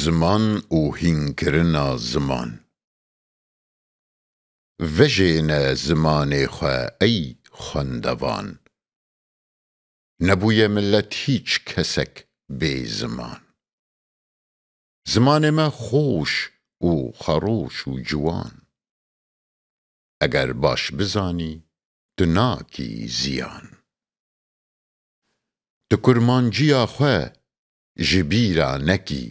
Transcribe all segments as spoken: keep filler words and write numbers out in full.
Ziman û hînkirina ziman. Vejêne zimanê xwe ey xwendevan. Nebûye milet hîç kesek bê ziman. Zimanê me xweş û xweroş û ciwan. Eger baş bizanî, tu nakî ziyan. Tu kurmanciya xwe ji bîra nekî,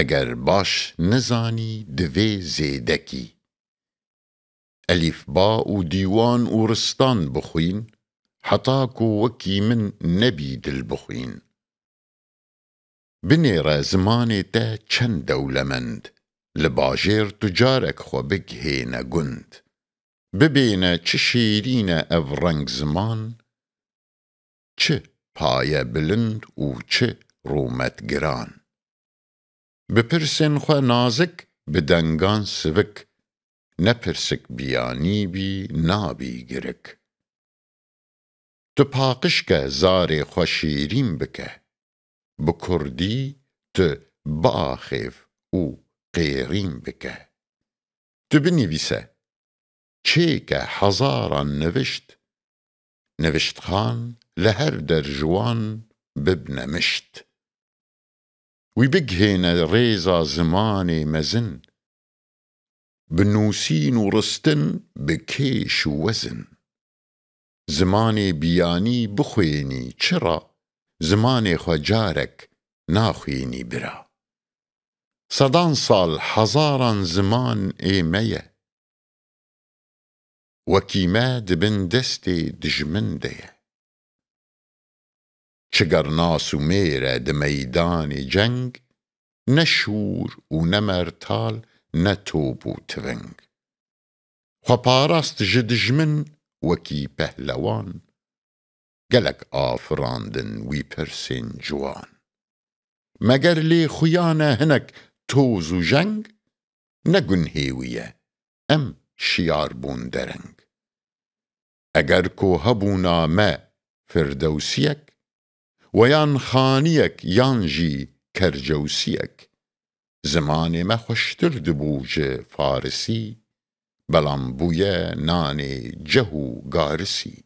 eger baş nizanî, divê zêdekî. Elîfba û dîwan û ristan bixwîn, heta ku wekî min nebî dilbixwîn. Binêre zimanê te çend dewlemend, li bajêr tu carek xwe bigihêne gund. Bibêne çi şêrîn e ev reng ziman, çi paye bilind û çi rûmet giran. Bi pirsên xwe nazik, bi dengan sivik, ne pirsik biyanî bî, nabî girik. Tu paqij ke zarê xwe şêrîn bike, bi kurdî tu biaxêv û qêrîn bike. Tu binivîse, çêke hezaran nivişt, niviştxan li her der ji wan bibne mişt. Wî bigihêne rêza zimanê mezin, bi nûsîn û ristin, bi kêş û wezin. Zimanê biyanî bixwênî çira, zimanê xwe carek naxwînî bira. Sedan sal, hezaran ziman ê me ye. Wekî me di bin destê dijmin de ye. Çi ger nas û mêr e di meydanê ceng, ne şûr û ne mertal, ne top û tiving. Xwe parast ji dijmin wekî pehlewan, gelek afirandin wî pirsên ciwan. Meger lê xuya ne hinek toz û jeng? Ne gunhê wî ye, em şiyar bûn dereng. Eger ku hebûna me firdewsiyek, we yan xaniyek yan jî kercewsiyek, zimanê me xweştir dibû ji farisî, belam bûye nanê ceh û garisî.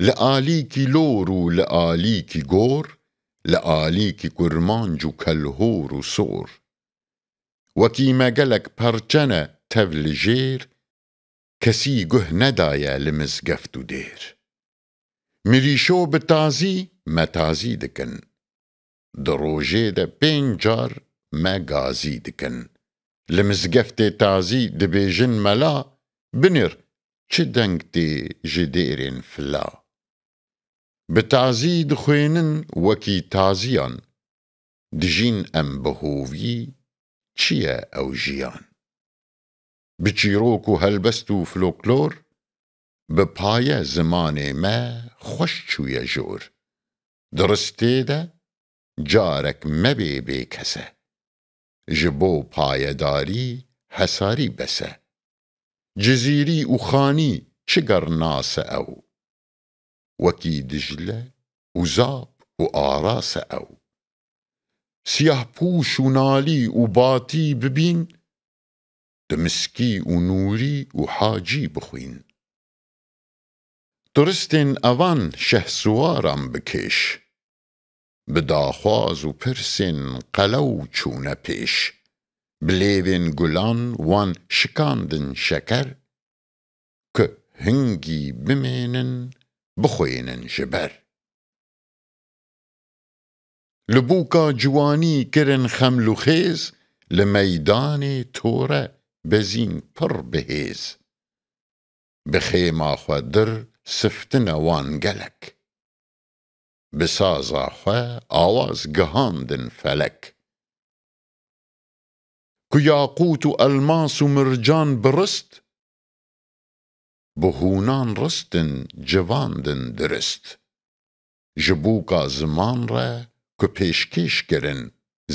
Li alîkî lor û li alîkî gor, li alîkî kurmanc û kelhor û sor. Wekî me gelek perçe ne tev li jêr, kesî guh nedaye li mizgeft û dêr. Mirîşo bi tazî me tazî dikin. Di rojê de pênc car me gazî dikin. Li mizgeftê tazî dibêjin mela, binêr çi deng tê ji dêrên fila. Bi tazî dixwênin wekî taziyan, dijîn em bi hovî, çi ye ew jiyan? Bi çîrok û helbest û floklor, bi paye zimanê me xweş çûye jor. Di ristê de carek mebê bêkes e. Ji bo payedarî hesarî bes e. Cizîrî û xanî çi ger nas e ew. Wekî Dicle û Zap û Aras e ew. Siyahpûş û Nalî û Batî bibîn, tu Miskî û Nûrî û Hacî bixwîn. Turistên evan şehsiwaran bikêş. Bi daxwaz û pirsên qelew çûne pêş. Bi lêvên gulan wan şikandin şeker, ku hingî bimênin, bixwênin ji ber. Li bûka ciwanî kirin xeml û xêz, li meydanê tore bezîn pir bi hêz. Bi xêma xwe dir siftine wan gelek. Bi saza xwe awaz gihandin felek. Ku yaqût û elmas û mircan bi rist, bi hûnan ristin, civandin dirist. Ji bûka ziman re ku pêşkêş kirin,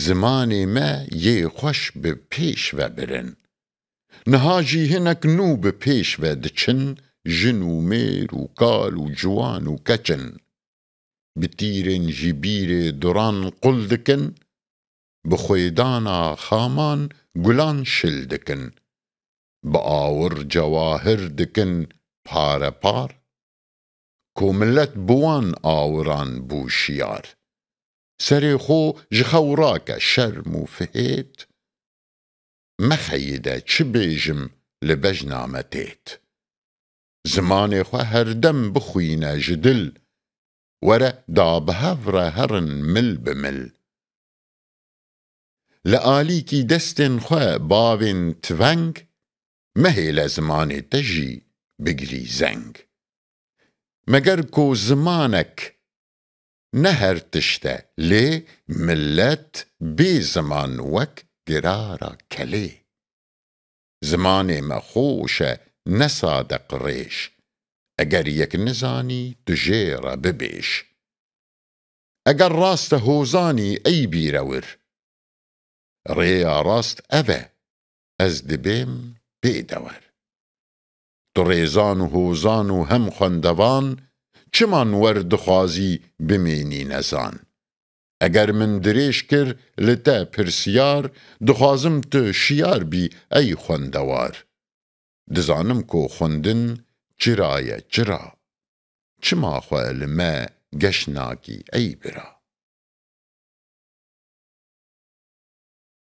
zimanê me yê xweş bi pêş ve birin. Niha jî hinek nû bi pêş ve diçin, jin û mêr û kal û ciwan û keç in. bi tîrên ji bîrê duran qul dikin, bi xwêdana xaman gulan şil dikin, bi awir cewahir dikin pare par. Ku millet bi wan awiran bû şiyar. Serê xwe ji xew rake şerm û fihêt. Mexeyide çi bêjim li bejna me têt. Zimanê xwe herdem bixwîne ji dil. Were da bi hev re herin mil bi mil. Li alîkî destên xwe bavên tiveng, mehêle zimanê te jî bigirî zeng. Meger ku zimanek ne her tişt e, lê milet bê ziman wek girara kelê. Zimanê me xweş e, ne sadeq rêj. Eger yek nizanî, tu jê re bibêj. Eger rast e hozanî, ey bîrewir. Rêya rast ev e, ez dibêm bê dewer. Tu rêzan û hozan û hem xwendevan, çima wer dixwazî bimênî nezan? Eger min dirêj kir li te pirsyar, dixwazim tu şiyar bî ey xwendewar. Dizanim ku xwendin çira ye çira. Çima xwe li me geş nakî ey bira?